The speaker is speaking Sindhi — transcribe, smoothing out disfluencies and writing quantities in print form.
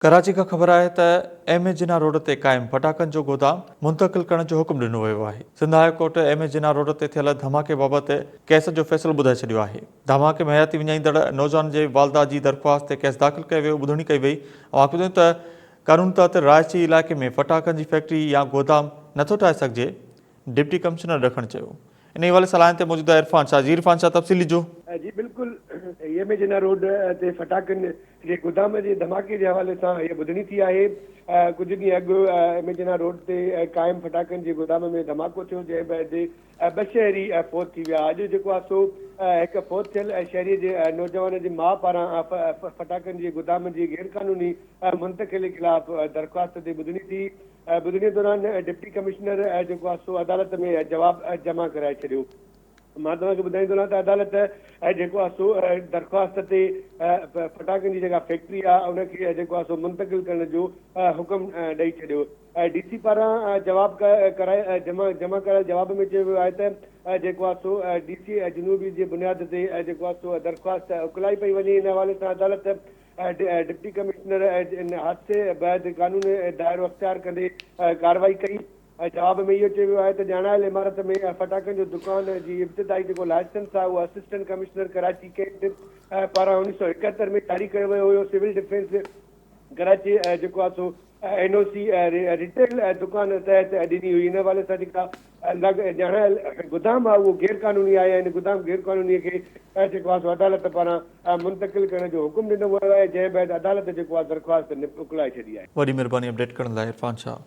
ڪراچي کان خبر آهي ته ايم اي جناح روڊ تي قائم ڦٽاڪن جو گودام منتقل ڪرڻ جو حڪم ڏنو ويو آهي. Sindh high court M A Jinnah road تي ٿيل ڌماڪي بابت ڪيس جو فيصلو ٻڌائي ڇڏيو آهي. ڌماڪي ۾ حياتي وڃائيندڙ نوجوان جي والده جي درخواست تي ڪيس داخل ڪيو ويو ٻڌڻي ڪئي وئي. اوهان کي ٻڌايون ته قانون تحت رهائشي علائقي ۾ ڦٽاڪن جي فيڪٽري يا گودام نٿو ٺاهي سگهجي، ڊپٽي ڪمشنر ڏکڻ چيو. انهي حوالي سان لائين تي موجود آهي عرفان شاهه جي عرفان شاهه تفصيل ڏجو. جي بلڪل ايم اي جناح روڊ تي ڦٽاڪن جي گودام جي ڌماڪي جي حوالي سان هيء ٻڌڻي ٿي آهي. ڪجهه ڏينهن اڳ ايم اي جناح روڊ تي قائم ڦٽاڪن جي گودام ۾ ڌماڪو ٿيو جنهن بعد ٻه شهري فوت ٿي ويا. اڄ جيڪو آهي سو هڪ فوت ٿيل شهري جي نوجوان جي ماء پاران ڦٽاڪن جي گودام جي غيرقانوني منتقلي خلاف درخواست تي ٻڌڻي ٿي. ٻڌڻي دوران ڊپٽي ڪمشنر جيڪو آهي سو عدالت ۾ جواب جمع ڪرائي ڇڏيو. مان توهان کي ٻڌائيندو هلان ته عدالت جيڪو آهي سو درخواست تي ڦٽاڪن جي جيڪا فيڪٽري آهي ان کي جيڪو آهي سو منتقل ڪرڻ جو حڪم ڏئي ڇڏيو. ڊي سي پاران جواب ڪرائي جمع جمع ڪرايل جواب ۾ چيو ويو آهي ته جيڪو آهي سو ڊي سي جنوبي جي بنياد تي جيڪو آهي سو درخواست اڪلائي پئي وڃي ان حوالي سان عدالت ڊپٽي ڪمشنر ان حادثي بعد قانوني دائرو اختيار ڪندي ڪارروائي ڪئي. جواب ۾ اهو چيو ويو آهي ته ڄاڻايل عمارت ۾ ڦٽاڪن جو دڪان جي ابتدائي جيڪو لائسنس آهي اهو اسسٽنٽ ڪمشنر ڪراچي ڪينٽ پاران 1971 ۾ جاري ڪيو ويو هيو. سول ڊفينس ڪراچي جيڪو آهي سو اين او سي ريٽيل دڪان تحت ڏني هئي. ان حوالي سان جيڪا لڳ ڄاڻايل گدام آهي اهو غير قانوني آهي ۽ ان گدام غير قانوني کي جيڪو آهي سو عدالت پاران منتقل ڪرڻ جو حڪم ڏنو ويو آهي جنهن بعد عدالت جيڪو آهي درخواست اڪلائي ڇڏي آهي. وڏي مھرباني اپڊيٽ ڪرڻ لاء عرفان شاھ.